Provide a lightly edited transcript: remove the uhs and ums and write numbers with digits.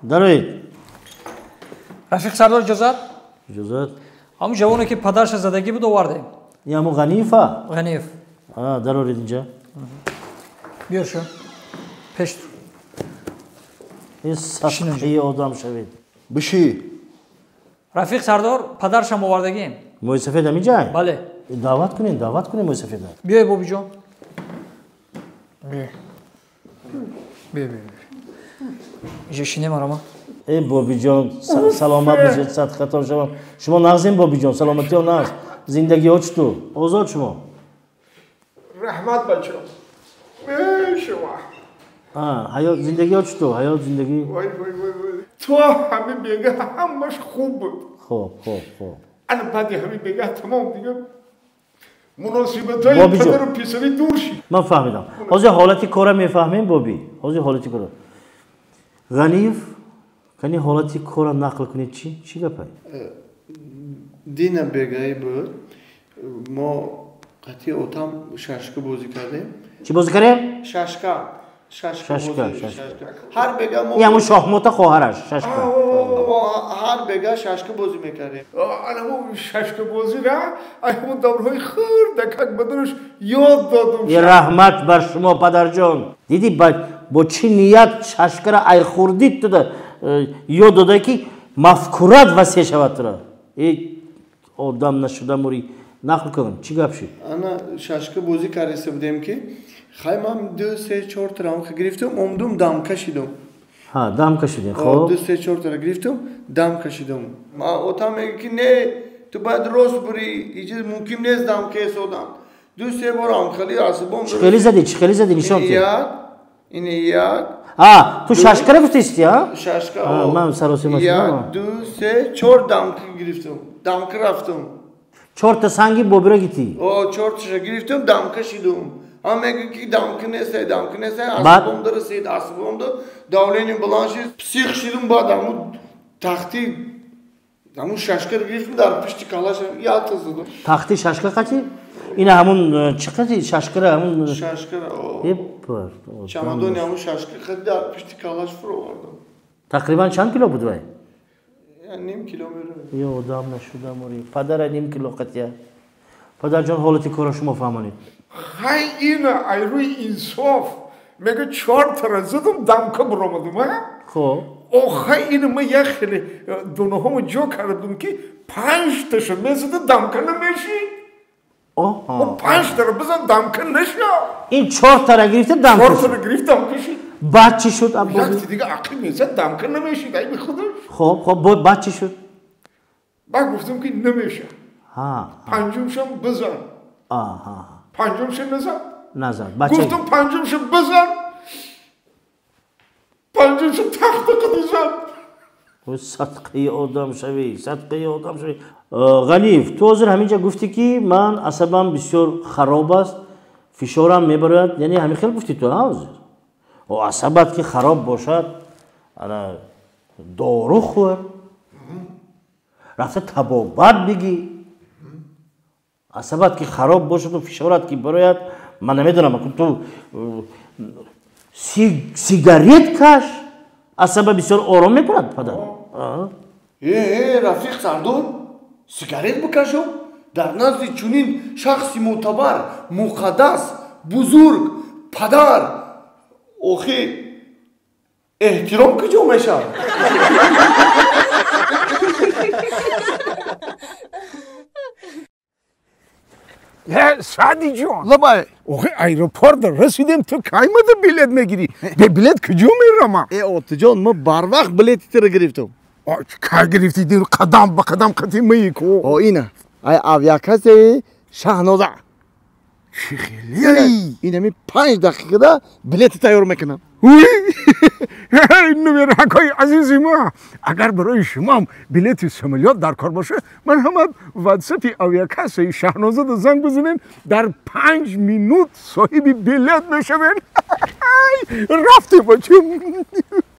Дароед. Рафиқ Сардор, иҷозат? Иҷозат. Ҳамун ҷавоне ки падарша задагӣ буд, овардем. Ин ҳамун Ғаниева? Ғаниев. Дароред инҷа. Биёр шо. Пеш. Ин садқаи одам шавед. Биши. Рафиқ Сардор, падаршам овардагием. Мӯйсафед ҳаминҷай? Бале. Даъват кунед, даъват кунед мӯйсафеда. Биёй, бобиҷон. Биёй. Биёй, биёй. Инҷо шинем, арама. Э, бобиҷон, саломат бошед, садқатон шавам. Шумо нағзем, бобиҷон, саломатиё нағз. Зиндагиҳо чутур? Озод шумо. Раҳмат, бачо. Шумо. Ҳаёт, зиндагиҳо чутур? Ҳаёт, зиндагӣ? Вой, вой, вой, вой. То ҳамин бега ҳамаш хуб буд. Хуб, хуб, хуб. Ана баъди ҳамин бега тамом дига муносибатҳои падару писарӣ дур шид. Ман фаҳмидам. Ҳозир ҳолати кора мефаҳмем, боби. Ҳозир ҳолати кора. Ғаниев, кани ҳолати кора нақл кунед, чӣ? Чӣ гапай? Дина бегаи буд. Мо қатъи отам шашка бозӣ кардем. Чӣ бозӣ кардем? Шашка. Шашка, шашка. Ҳар бега мо ин ҳамун шоҳмота хоҳараш, шашка. Мо ҳар бега шашка бозӣ мекардем. Ҳамун шашкабозира ҳамун даврҳои хурдакак ба дараш ёд додум. Раҳмат бар шумо, падарҷон. Дидӣ, бо чӣ ният шашкара айхурдид туда ёд дода, ки мафкурат васеъ шавад тура. Э, одам нашуда мурӣ. Нақл кун, чӣ гап шуд? Ана шашка бозӣ кардаиста будем, ки хай ман ду, се, чор тара гирифтам, омдум, дам кашидум. Ҳа, дам кашидем, хоб. Ду, се, чор тара гирифтам, дам кашидум. Отам мега, ки не, ту бояд рост бурӣ, иҷа мумкин нест дам кесодан. Ду, се бор хали асабом. Чӣ хеле задӣ, чӣ хеле задӣ, нишон тед. Як, ин як. А, ту шашкара гуфтисти, а? Шашка. Ман саросима. Як, ду, се, чор дамка гирифтам, дамка рафтам. Чорта санги бобира гитӣ? О, чорташа гирифтам, дамка шидум. Ҳам мега, ки дамка нестай, дамка нестай, асабом да расид, асабом да давление баланд шид, псих шидум. Баъд ҳамун тахти, ҳамун шашкара гирифтам, дар пишти калашам ялта задам. Тахти шашка қати? Ина ҳамун чӣ қати шашкара, ҳамун шашкара, чамадони ҳамун шашка қати дар пишти калаш фуровардам. Тақрибан чанд кило буд вай? Ним кило меравад. Ё, одам нашуда мурӣ, падара ним кило қатия. Падарҷон, ҳолати кора шумо фаҳмонед. Хай, ина ай рӯи инсоф мега, чор тара задам, дамка буромадум, а. Хоб. Охай, ина ма як хеле донаҳомо ҷо карда будум, ки панҷташа мезада, дамка намешид. Панҷтара бизан, дамка наша. Ин чор тара гирифта, дамка. Чор тара гирифт, дамка шид. Баъд чӣ шуд, аббоби? Якти дига ақл мезад, дамка намешид, айби худаш. Хоб, хоб, баъд чӣ шуд? Баъд гуфтам, ки намеша, панҷумшам бизан. Панҷумша назад. Назад. Гуфтам, панҷумша бизан, панҷумша тахта қади зад. Садқаи одам шавӣ, садқаи одам шавӣ. Ғаниев, ту ҳозир ҳаминҷа гуфтӣ, ки ман асабам бисёр хароб аст, фишорам мебарояд, яъне ҳамин хел гуфтӣ ту ҳозир. Асабат ки хароб бошад, ана дору хӯр, рафта табобат бигӣ. Асабат ки хароб бошаду фишорат ки барояд, ман намедонам, ту сигарет каш, асаба бисёр ором мекунад, падар. Э, рафиқ Сардор, сигарет бикашам дар назди чунин шахси мӯътабар, муқаддас, бузург, падар? Охи, эҳтиром куҷо мешавад? Саъдиҷон. Лабай. Охи, аэропорт расидем, ту кай мада билет мегирӣ? Бе билет куҷо мерама? Э, отиҷон, ма барвақт билети тира гирифтам. Кай гирифтӣ? Қадам ба қадам қати маи ку. О, ина ай авиакассаи Шаҳноза. Чӣ хеле? Инами 5 дақиқада билети тайёр мекунам. Нумеракҳои азизи ма, агар барои шумоам билети самолёт дар кор боша, ман ҳама ватсапи авиакассаи Шаҳнозада занг бизанем, дар 5 минут соҳиби билет мешавем. Рафтем, бачам.